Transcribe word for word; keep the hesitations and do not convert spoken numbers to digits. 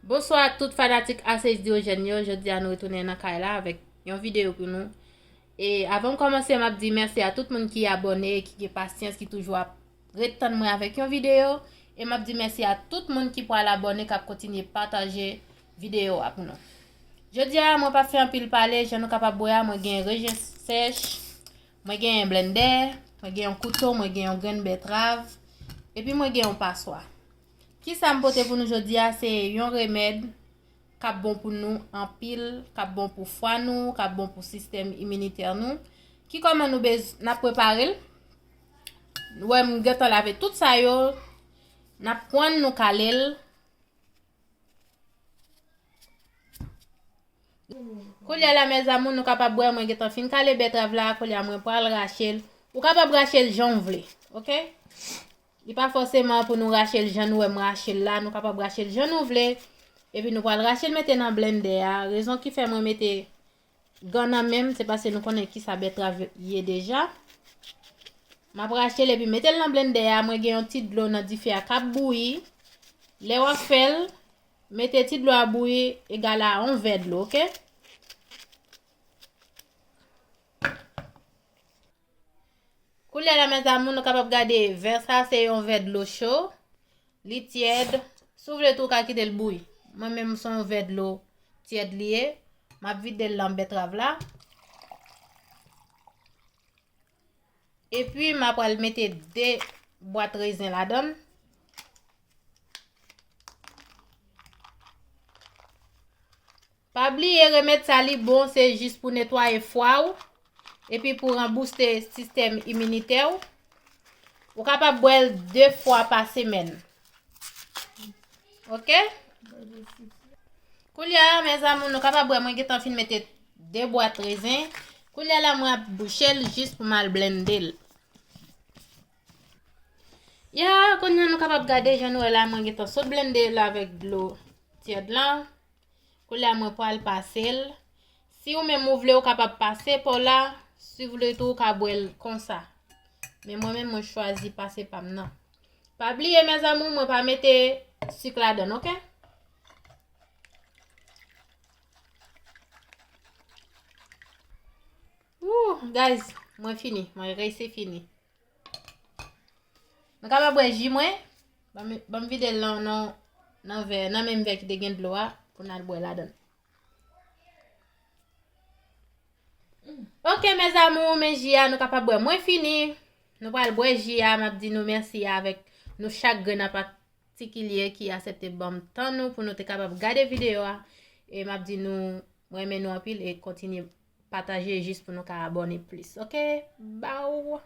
Bonswa tout fanatik A C H Diogène yo, jodi a nou retounen nan kay la avèk yon videyo pou nou. E avan m kòmanse, m ap di mèsi a tout moun ki abòne, ki gen pasyans, ki toujou ap ret tann mwen avèk yon videyo. E m ap di mèsi a tout moun ki pral abòne, k ap kontinye pataje videyo a pou nou. Jodi a, mwen p ap fè anpil pale, jan nou kapab wè a, mwen gen reje sèch, mwen gen blendè, mwen gen yon kouto, mwen gen yon grenn bètrav, epi mwen gen yon paswa. Kisa m pote pou nou jodi a, se yon remèd k ap bon pou nou anpil, k ap bon pou fwa nou, k ap bon pou sistèm iminitè nou. Ki kòman nou bez-, n ap prepare l? Nou wè m gentan lave tout sa yo, n ap pran, nou kale l. Koulye a la, mes amours, nou kapab wè mwen gentan fin kale bètrav la, koulye a mwen pral rache l. Ou kapab rache l jan w vle, oke? Li pa fòseman pou nou rache l jan nou wè m rache l la, nou kapab rache l jan nou vle. Epi nou pral rache l mete nan blendè a. Rezon ki fè mwen mete gan nan men m, se paske nou konnen kisa bètrav ye deja. M ap rache l epi mete l nan blendè a. Mwen gen yon ti dlo nan dife a k ap bouyi. Lè w ap fè l, mete ti dlo a bouyi egal a yon vè dlo, oke? Koulye a la, mes amours, nou kapab gade vè sa, se yon vè dlo cho. Li tyèd. Si w vle tou, w ka kite l bouyi. Mwen menm, se yon vè dlo tyèd li ye. M ap vide l nan bètrav la. Epi, m ap pral mete de bwat rezen ladan l. Pa bliye, remèd sa li bon, se jis pou netwaye fwa w, epi pou ranbouste sistèm iminitè w. Ou kapab bwè l de fwa pa semèn. Oke? Koulye a, mes amours, nou kapab wè mwen gentan fin mete de bwat rezen. Koulye a la, mwen ap bouche l jis pou m al blende l. Ya, kounye a nou kapab gade jan nou wè la, mwen gentan sot blende l avèk dlo tyèd lan. Koulye a mwen pral pase l. Si ou menm ou vle, ou kapab pase pa w la. Si w vle tou, ou ka bwè l konsa. Men mwen menm, mwen chwazi pase pa m nan. Pa bliye, mes amours, mwen pa mete sik ladan l, oke? Woo, guys, mwen fini. Mwen resi fini. Nou kapab bwè ji mwen. Ban m, ban m vide l nan, nan, nan vè, nan menm vè ki te gen dlo a, pou n al bwè ladan l. Oke, mes amours, men ji a, nou kapab bwè. Mwen fini. Nou pral bwè ji a, m ap di nou mèsi avèk nou chak grenn an patikilye ki aksepte ban m tan nou pou nou te kapab gade videyo a. E m ap di nou, mwen renmen nou anpil e kontinye pataje jis pou nou ka abòne plis. Oke? Baw!